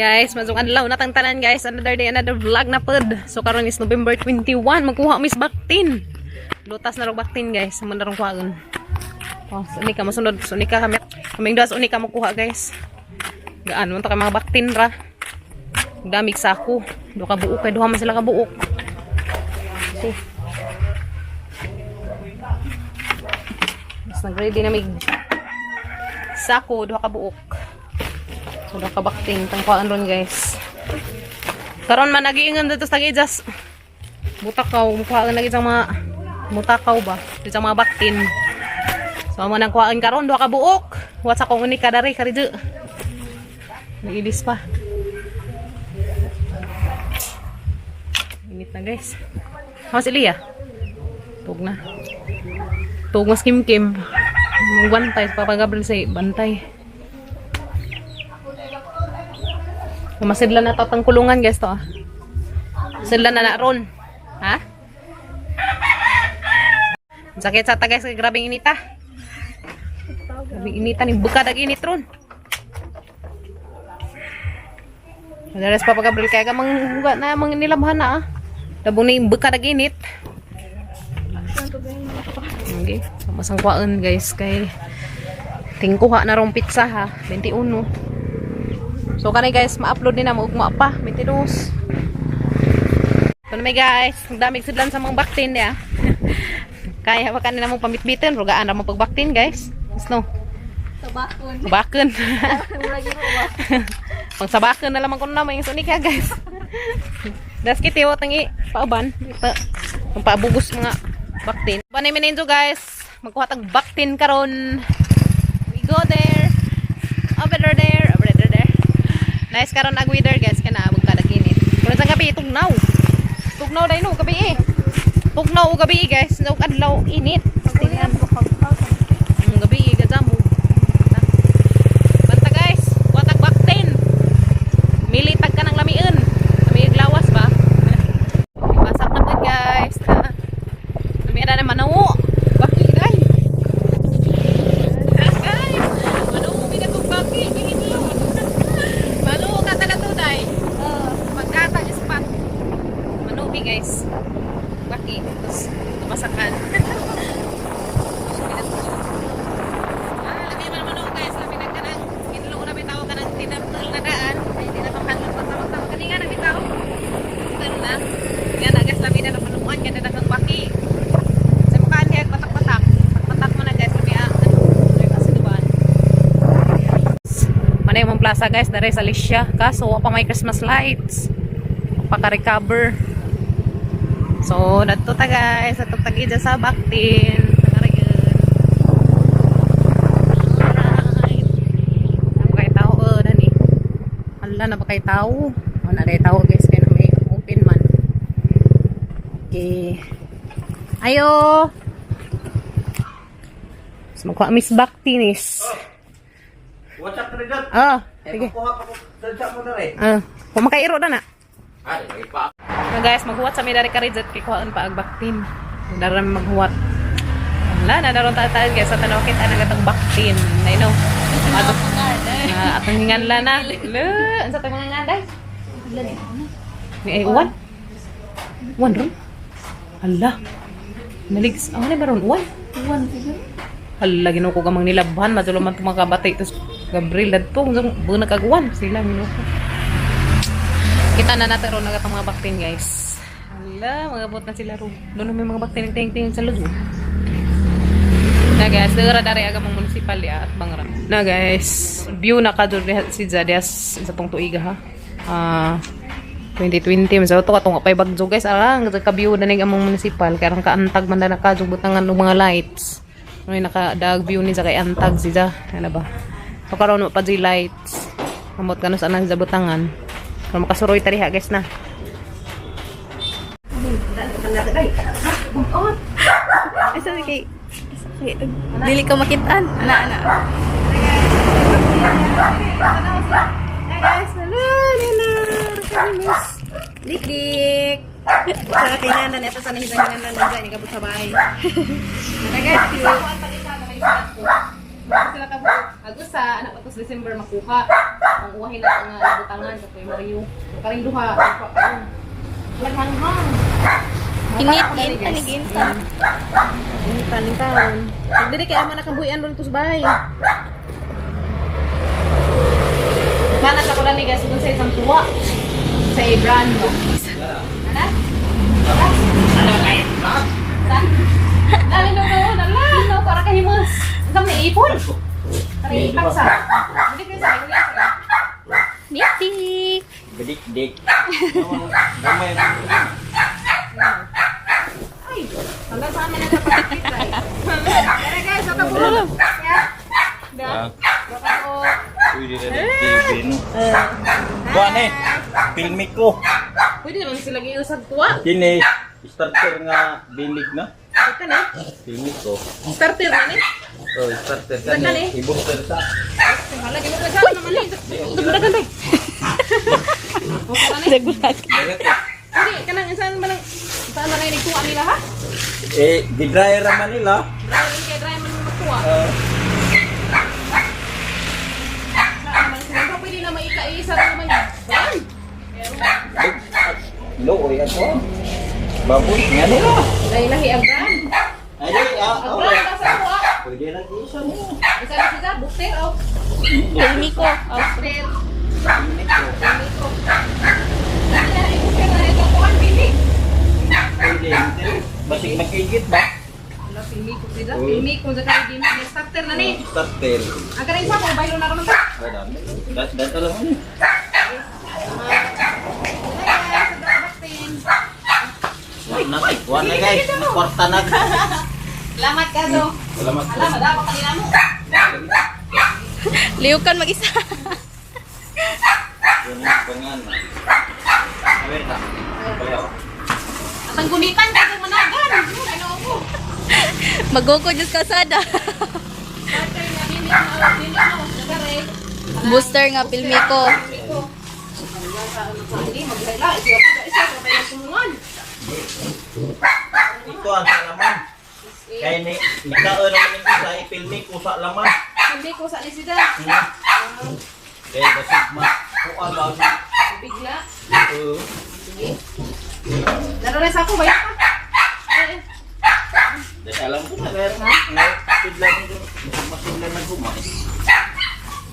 Guys, masuk adlaw na tang tanan, guys. Another day, another vlog na pod. So karon is November 21, magkuha mis baktin. Lutas na rong baktin, guys. Amo na rong kuhaon. Oh, so unika masunod, so unika kami. Kaming duha sa unika makuha, guys. Gaan man to kay mga baktin ra. Damig sako. Duha ka buok kay duha man sila ka buok. See. Mas nag-ready na mig sako, duha ka buok. So, duha ka baktin tang kuhaan ron, guys. Karon man nagiingon dito sa ijas. Butakaw, mukuhaan lagi sa mga mutakaw ba? Dito sa mga baktin. So, amo nang kuhaan karon duha ka buok. What's akong unika dari karidyo. Nagilis pa. Init na, guys. How's Elia? Tug na. Tug mas kim-kim. Bantay sa Papa Gabriel say bantay. Masidlan na tatang kulungan, guys, to ah. Sidlan na na ron. Ha? Sakit sa ta, guys, kay grabeng inita. Grabeng inita ni buka dag init ron. Madalas Papa Gabriel kaya ka manghuga na mang nilabhan na ah. Labong ni buka dag init. Okay. So, masang kuhaan, guys, kay tingkuha na rong pizza ha 21. So kanay, guys, ma-upload din na maugma pa 22. So na may guys, ang daming sidlan sa mga baktin niya. Kaya pa kanila mong pamitbitin, rugaan ra mo pagbaktin, guys. No. Sabakon. Sabakan. Murag yun ba? Pangsabakan na lamang kuno na may sunik ya, guys. Das kiti wa tangi pauban, pa ang paabugos mga baktin. Banay minenjo, guys, magkuha tag baktin karon. We go there. Over there, there, over there, there. Nice karon ag weather, guys, kana abog kada kinit. Pero sa gabi tugnaw. Tugnaw dai no gabi eh. Tugnaw og gabi, guys, no adlaw init. Tingnan. Ang gabi eh, gazamo. Banta, guys, watag baktin. Militag ka ng lamian. Lamiag lawas ba? Pasak na po, guys. Lamian na naman manawo. Baki guys. Guys, manawo binatong baki. Gihidlo. Manawo ka talaga to, day. Pagkata spot. Manubi, guys. Baki. Tapos tumasakan. Ah, labi man man guys, labi na kanang kinlo na bitaw kanang tinapol na daan. Ay di na tong hadlok pa tawag kani nga na bitaw. Pero na. Nga na, guys, labi na napanuan nga na daghang baki. Sa mukhaan niya batak-batak. Batak mo na, guys, labi ah. Ano, labi pa sinuban. Manay mong plaza, guys, dere sa Alicia. Kaso wa pa may Christmas lights. Paka-recover. So, nadto ta, guys, adto ta gid sa Baktin. Tagarayon. Alright. Na kay tao dani. Hala na ba kay tao? Wala na tao, guys, kay na may open man. Okay. Ayo. So, magkuha Miss Baktinis. What's up, Rizal? Ah, Eh, sige. kuha pa ko. Sadya mo na rin. Ah, kumakairo na na. Ay, lagi pa. Na guys, maghuwat sa may dari karizat kay kuhaan pa ang baktin. Dara maghuwat. Wala na daron tataan, guys, sa tanaw kita na gatang baktin. I know. Ato na atong hinganla na. Le, unsa tong mga nganday? Ni ay uwan. Uwan ron. Hala. Naligs. Ang ano ba ron? Uwan. Uwan siguro. Hala, ginoo ko gamang nilabhan. Madulo man itong mga kabatay. Tapos, Gabriel, dadto. Bunag kag uwan. Sila, ginoo ko. Kita na natin ron agad ang mga baktin, guys. Hala, magabot na sila ron. Doon may mga baktin ting-ting sa loob. Na guys, dara dari aga mong munisipal ya at bangra. Na guys, view na ka doon si Zadias sa tong tuiga ha. Ah, 2020 man sa to katong pay bagyo, guys, arang ka view na ning among munisipal kay arang kaantag man na nakajug butangan og mga lights. May naka dag view ni sa kay antag si Ja. Ano ba? So karon pa di lights. Amot kanu sa anang sa butangan. Karon makasuroy ta diha, guys, na. Ay, sorry kay. Kay dili ka makitaan. Ana ana. Guys, hello, hello. Dik dik. Sa kinanan ito sa nahisan kinanan dyan, ikabot sa bahay. Na guys, sila ka Agusa, anak ko December makuha. Ang uwahin na nga butangan sa kay Mario. Karing duha. Laghang-hang. Init, init, init. Initan ning taon. Dili kay ama nakabuhian ron to sa bahay. Mana sa kulan ni guys kung sa isang tuwa sa brand mo. Ana? Ano kay? Dali no no nala no para kahimus. Ang ni ipon. Para ipaksa. Hindi kayo sa kuya. Nitik. Bidik-dik. Gamay. Ay, hanggang saan man nagpapakit ay. Tara guys, sa kapulong. Ya. Ah. Baka ko. Pwede na din TV no. Kuan eh. Filmi ko. Pwede naman sila giusag tuwa. Kini starter nga bilig na. Ito na. Filmi ko. Starter na ni. Oh, starter Saan kani. ni? I-booster sa. Hala, gino ka sa naman ni. Dagdagan tay. Daglag. Hindi, kanang saan man ang saan man ay nagtuwa nila ha? Eh, gidryer ra man nila. Dry kay dry man magtuwa. Saan man sila pwede na maika-isa ra naman. Ban. Looy ako. Baboy nga nila. Dahil lahi ang brand. Ay, di, ah, Ang oh. brand sa tuwa. Pwede na isa mo. Isa na sila, booster oh. Filmi ko. Oh. Booster. Filmi ko. Ito. Ay, booster na ito kuan bilig. Pwede. Basig makigit ba? Wala, pilmi ko sila. Pilmi ko sa kay din. Starter na ni. Starter. Ang kanang isa ko baylo na raman ta. Ay, dami. Dat alam mo ni. Wala na guys. Nakwarta na. Salamat kaso. Salamat. Alam, madama kanina mo. Liukan mag-isa. Yun ang bangan. A ver, ta. Bayaw. At ang gunitan kasi managan. Ano ako? Magoko dyan sa kasada. Starter na bilig na bilig na nagare. Booster nga, filmi ko. Hindi maghila isa isa ka pa sumungan. Ito ang sa laman. Kaya ni nikaon naman yung isa, ipilmi ko sa laman. Hindi ko sa lisida. Kaya basig ma. Kuha ba? Bigla. Oo. Sige. Naroon sa ako bayo pa. Ay, Dahil alam ko na meron na. Nasidla ko. Masidla na gumay.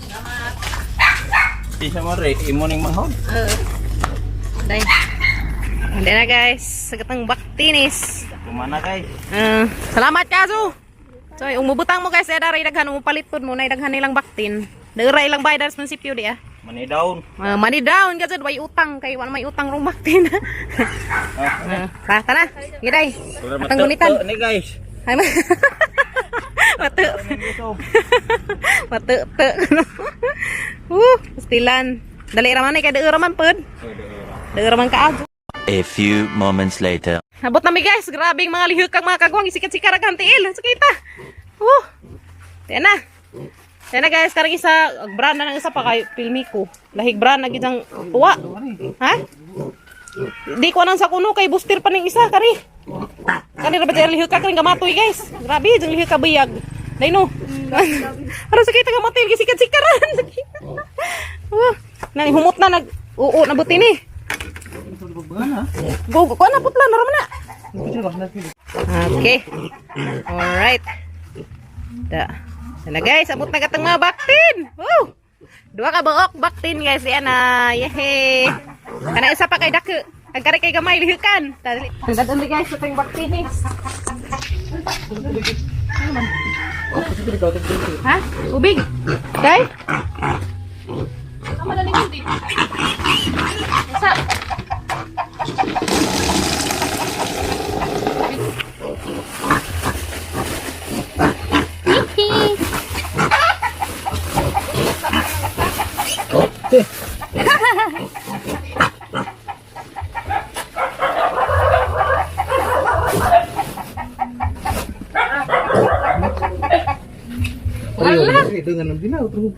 Salamat. Di sa mo re, imo ning manghod. Day. Hindi na guys, sagatang baktinis. Kumana kay. Salamat kaso. So, umubutang mo guys, eh, daray daghan umupalit pud mo na daghan nilang baktin. Dara ilang bayad sa munisipyo di ah. Money down. Money down kasi way utang kay wala may utang rong baktin. Tara. Giday. Atang gunitan. Ni guys. Ay, matu. Matu te. Pastilan. Dali ra man eh, kay daura man pud. Daura man kaag. A few moments later. Abot na mi guys, grabing mga lihukang mga kagwang isikat-sikar ang tiil. Sakita. Woo. Yan na. Yan na guys, karang isa brand na ng isa pa kay pilmi ko. Lahig brand na gid ang tuwa. Ha? Di ko nang sa kuno kay booster pa ning isa kari. Kani ra ba dyan lihukak kari gamatoy guys. Grabe jang lihuk ka biyag. Dai no. Aron sakita ka matil gisikat-sikaran. Woo. Nang humot na nag oo na buti ni. Go, go, kuha na putla, naram na. Okay. Alright. Da. Sana guys, abot na katang mga baktin. Woo! Dua ka buok baktin guys. Yan na. Yehey. Kana isa pa kay dako. Ang kare kay gamay lihukan. Dali. Ang guys sa tayong baktin eh. Ha? Ubig. Kay? Tama na ni Sa. Wala.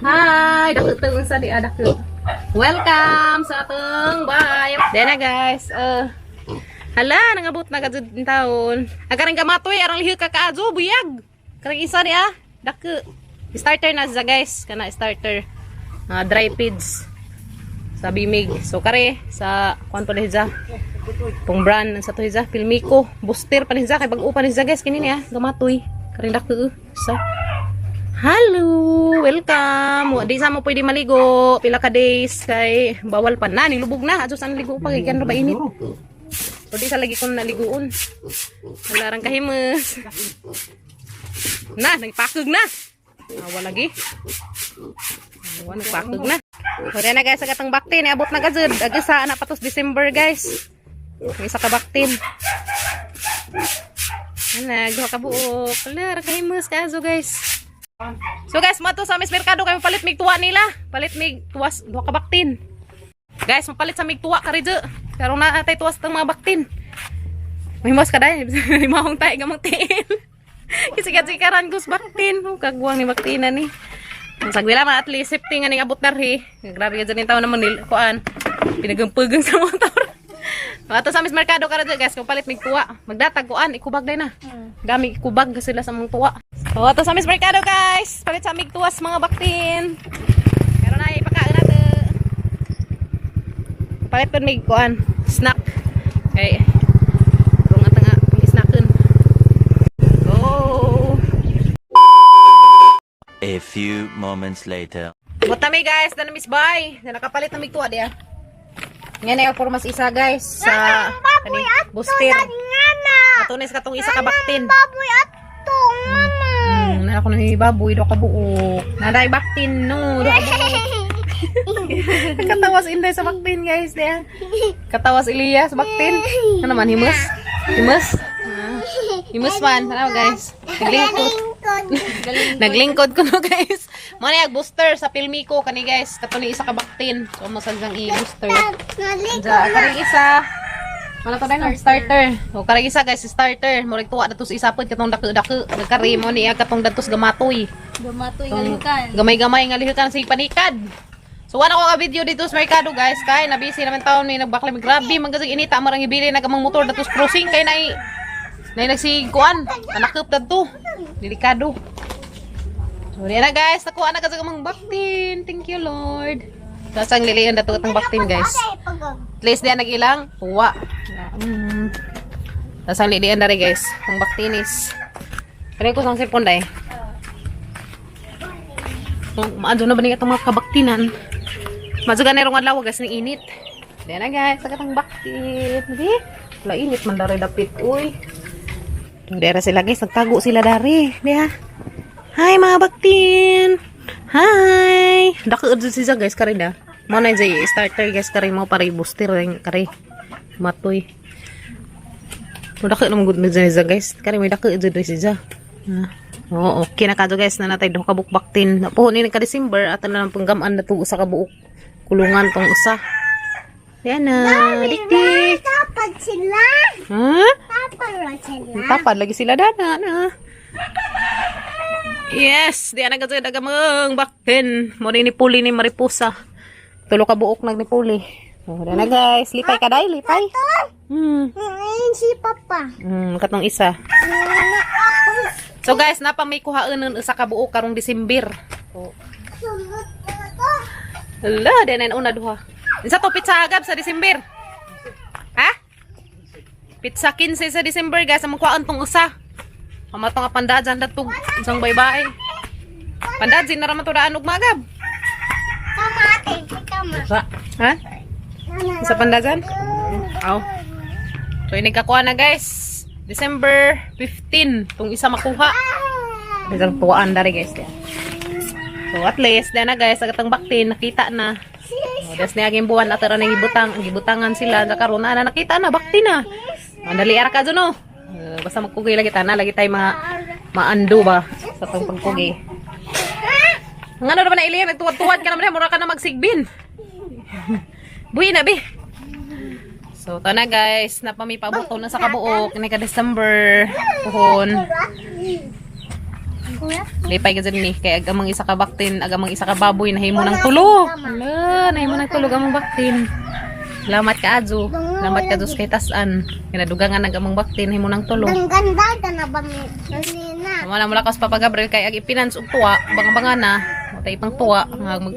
Hi, dako tong sa di dako. Welcome sa atong bahay. Dena guys. Hala, nangabot na kadud taon. Akarang gamatoy arang lihok ka kaadyo buyag. Karang isa ni ah. Dako. Starter na siya guys, kana starter. Mga dry feeds sa Bimig. So kare sa kuan pa ni siya. Tong brand sa to siya, Pilmico, booster pa ni siya kay bag-o pa ni siya, guys, kini niya, gamatoy. Kare dako sa. Hello! Welcome! Di sa mo pwede maligo. Pila ka days kay bawal pa na. Nilubog na. Adto saan ligo pa kay ganro ba init. So di sa lagi ko naliguon. Wala rang kahimus. Na, nagpakog na. Awa lagi. Awa, nagpakog na. So na guys, agatang baktin. Abot na gazud. Agisa, anak patos December, guys. May isa ka baktin. Ana, duha ka buok. Wala, rang kahimus kaso, guys. So guys, mato sa Miss Mercado kay palit mig tuwa nila. Palit mig tuwas duha ka baktin. Guys, mapalit sa mig tuwa kari dyo. Karon na atay tuwas tang mga baktin. Mahimos ka dai, limahong tayo gamang tiil. Kasi katsikaran kus baktin. Oh, kagwang ni baktina ni. Ang sagwila man at least safety nga ning abot darhi. Grabe ka dyan yung tao naman nil kuan. Pinagampagang sa mga tao. Ato sa Miss Mercado karon dyan, guys, kung palit mig tuwa, magdatag kuan, ikubag day na. Dami ikubag sila sa mga tuwa. So ato sa Miss Mercado, guys, palit sa mig tuwas mga baktin. Karon na ipakaon nato. Palit pud mig kuan, snack. Okay. Rong ata nga pang snacken. Go. A few moments later. Buta mi guys, na miss bay. Na nakapalit na mig tuwa diya. Nga na yung mas isa, guys, sa kani booster. Ato na katong isa ka baktin. Baboy ato mama. Na ako na baboy do ka buok. Naday baktin no, do ka buok. Katawas Inday sa baktin, guys, diya. Katawas Elias baktin. Ano man himus? Himus? Ah, himus man, ano guys? Naglingkod. Naglingkod ko no, guys. Mo na yung booster sa Pilmico kani, guys. Kato ni isa ka baktin. So mo sadyang i-booster. Diya, karang isa. Wala to na starter. O karang isa, guys, starter. Murag tuwa na to sa isa pod katong dako-dako. Nagkari mo niya katong datos gamatoy. Gamatoy Tong nga lihukan. gamay-gamay nga lihukan sa panikad. So wala ko ka video dito sa merkado, guys, kay na busy naman taon ni nagbakla mi, grabe man kasi inita marang ibili na kamang motor datos crossing kay nay nay nagsigkuan anakop dadto. Delikado. So di na guys, nakuha na kasi kamang baktin. Thank you Lord. Tapos ang lilian dato atang baktin, guys. At least diyan nag-ilang tuwa. Tapos ang lilian na rin, guys, ang baktinis. Kaya ko sa cellphone dai. Maadyo na ba niya itong mga kabaktinan? Maadyo ka na adlaw guys ng init. Diyan na guys, sagat ang baktin. Di, wala init man dari dapit. Uy. Dera sila guys, nagtago sila dari. Di ha. Hi mga baktin. Hi. Dako jud siya guys kare na. Mo na jay starter guys kare mo para i-booster rin kare. Matoy. Mo dako naman gud na siya guys. Kare may dako jud siya. Ah. Oo, okay na kadto guys na natay duha ka buok baktin. Napuho ni ka December at na lang panggaman na tugo sa kabuok kulungan tong usa. Yan na, dikdik. Tapad sila. Ha? Tapad ra sila. Tapad lagi sila dana na. Yes, di ana gazud agamang baktin. Mo ni puli ni Mariposa. Tulo ka buok nag ni puli. Oh, dana guys, lipay ka dai, lipay. Ngayon si Papa. Katong isa. So guys, napa may kuhaan usa ka buok karong December. Oh. Hala, di na una duha. Isa to pizza agab sa December. Ha? Pizza 15 sa December guys, among kuhaan tong usa. Pamato nga pandadyan datog isang baybay. Pandadyan na raman to daan og magab. Tama ate. Tama. Ha? Isa pandadyan? Aw. So ini kakuha na guys. December 15 tong isa makuha. Isang tuwaan dari guys. Yan. So at least na guys, agatang baktin nakita na. Oh, des niya aging buwan at ang gibutang, ang gibutangan sila sa karon na nakita na bakti na. Mandali ara ka dyan, no. Eh, basta magkugi lagi ta na lagi tayo mga maando ba sa tong pagkugi. Ang ano naman na Ilya, nagtuwad-tuwad ka naman, mura ka na magsigbin. Buhi na, bi. So, to na guys, napamipabuto na sa kabuok, ni ka December, puhon. Lipay ka dyan ni, kay agamang isa ka baktin, agamang isa ka baboy, nahimo ng tulo. Hala, nahimo ng tulo agamang baktin. Salamat ka, Ajo. Salamat ka, Diyos, kay tasan. Kinadugangan agamang baktin, nahimo ng tulo. Ang ganda ka na ba nina? Wala mo lakas Papa Gabriel kay ag ipinans og tuwa, banga-banga na. Matay pang tuwa, nga mag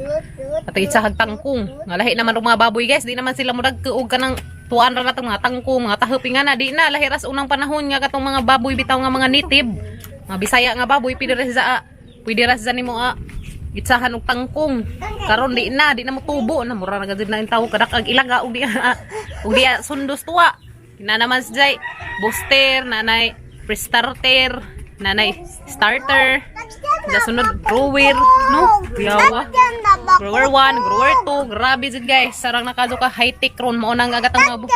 Ato itsahag tangkong. Nga lahi naman og mga baboy, guys, di naman sila murag og kanang tuan ra natong mga tangkong, mga tahop nga na di na lahi ras unang panahon nga katong mga baboy bitaw nga mga native. Mga Bisaya nga baboy pwede ra sa pwede ra sa nimo itsahan og tangkong. Karon di na motubo na mura na gud na tawo kadak ag ilaga og di sundos tuwa. Kina naman si Jay, booster, nanay pre-starter, nanay starter, sa sunod grower, no? Yawa. Grower 1, grower 2, grabe jud, guys. Sarang nakajo ka high-tech ron mao nang agatang mga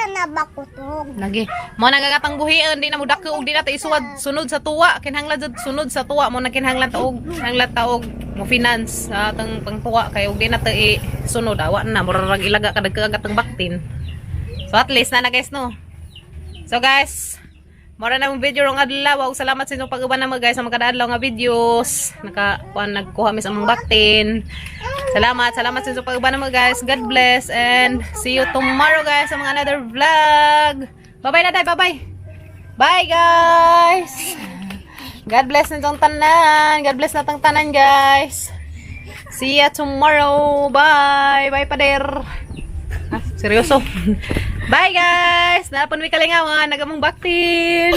Lagi. Mao nang agatang buhian di na mo dako og di na ta isuwad sunod sa tuwa. Kinahanglan jud sunod sa tuwa mo na kinahanglan ta og kinahanglan ta og mo finance sa atong pangtuwa kay og di na ta i sunod awa na mura rag ilaga kadag agatang baktin. So at least na na, guys, no. So guys, mora na mong video rong adlaw. Ug salamat sa inyong pag-uban na guys sa mga adlaw nga videos. Naka kuan nagkuha mi sa among baktin. Salamat, salamat sa inyong pag-uban na guys. God bless and see you tomorrow, guys, sa mga another vlog. Bye-bye na, day, bye-bye. Bye, guys. God bless ninyong tanan. God bless natang tanan, guys. See ya tomorrow. Bye. Bye, pader. Ah, seryoso. Bye, guys! Napon mi kalingawan, nagamong baktin.